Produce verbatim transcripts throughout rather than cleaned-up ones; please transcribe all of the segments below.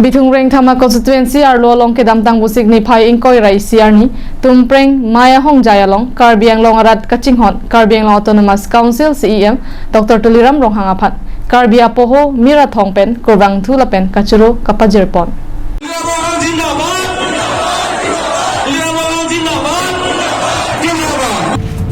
Bithung Rengthama constituency arlo along kedamtang Vosik niphai ingkoi ra isi arni Tumpreng Maya Hongjai along Karbi Anglong arat kachinghon Karbi Anglong Autonomous Council C E M Doctor Tuliram Ronghang aphan Karbi apoho mir athong pen kurvangthu lapen kachoro kapajirpon.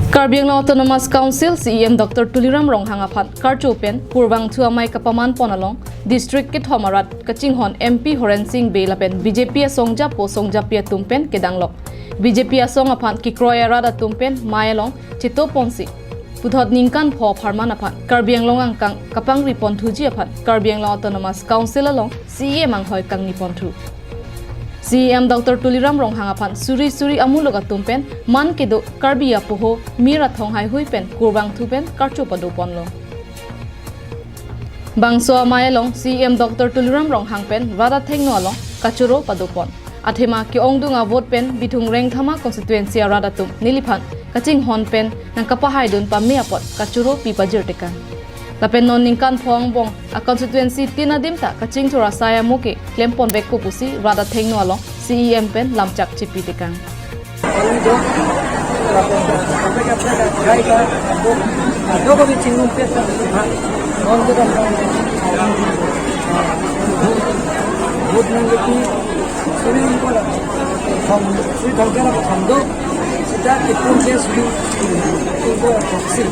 Karbi Anglong Autonomous Council C E M Doctor Tuliram Ronghang aphan karcho pen kurvangthu amei kapamanpon along district kethom arat kachinghon M P Horen Sing Bey lapen B J P asong japo song japi atum pen kedanglok. B J P asong aphan kekroi arat atum pen mei along chetoponsi puthot ningkan pho apharman aphan Karbi Anglong angkang kapangriponthuji aphan Karbi Anglong Autonomous Council along C E M anghoi kangniponthu. C E M Doctor Tuliram Ronghang aphan suri suri amuluk atum pen man kedo Karbi apoho mir athong haihui pen kurvangthu pen karcho padoponlo. Bangso amei along C E M Doctor Tuliram Ronghang pen rat athengno along kachoro padopon. Athema ke-ongdung avote pen Bithung Rengthama constituency arat atum neliphan kachinghon pen nangkapahaidun pame apot kachoro pipajirtekang. Lapen non ningkan pho angbong a constituency tin adim ta kachingthur asai amo ke klemponvekpo pusi rat athengno along C E M pen lamchak chipitekang. Vote nangkepi suri ingkoi ra thom, suri thomkep ra thom do, seta kepon ke suri ingkoi ra throksi.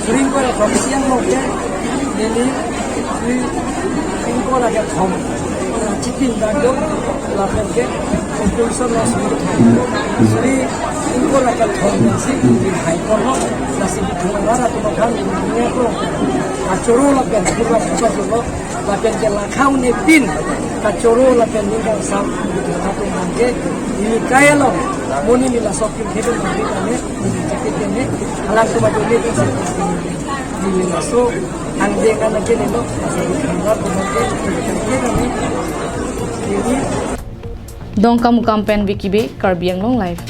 Suri ingkoi ra throksi angbong ke neli suri ingkoi ra kethom chitin dak do, lapen ke opposition lo suri thom. Suri ingkoi ra kethom si hai korlo, lasi Bithung arat atum aphan nangko kachoro lapen kurvangthu kachoro. Lapen ke lakha un-e pin kachoro lapen ningkan sam atum aphan ke neli kai along monit neli laso kim thedun nangji kami neli chakit kami alangtum ajo neli sa neli laso angdeng an ke nelo asa di khandar atum aphan ke chakit kami neli Dongkamukam pen Vicky Bey, Karbi Anglong Live.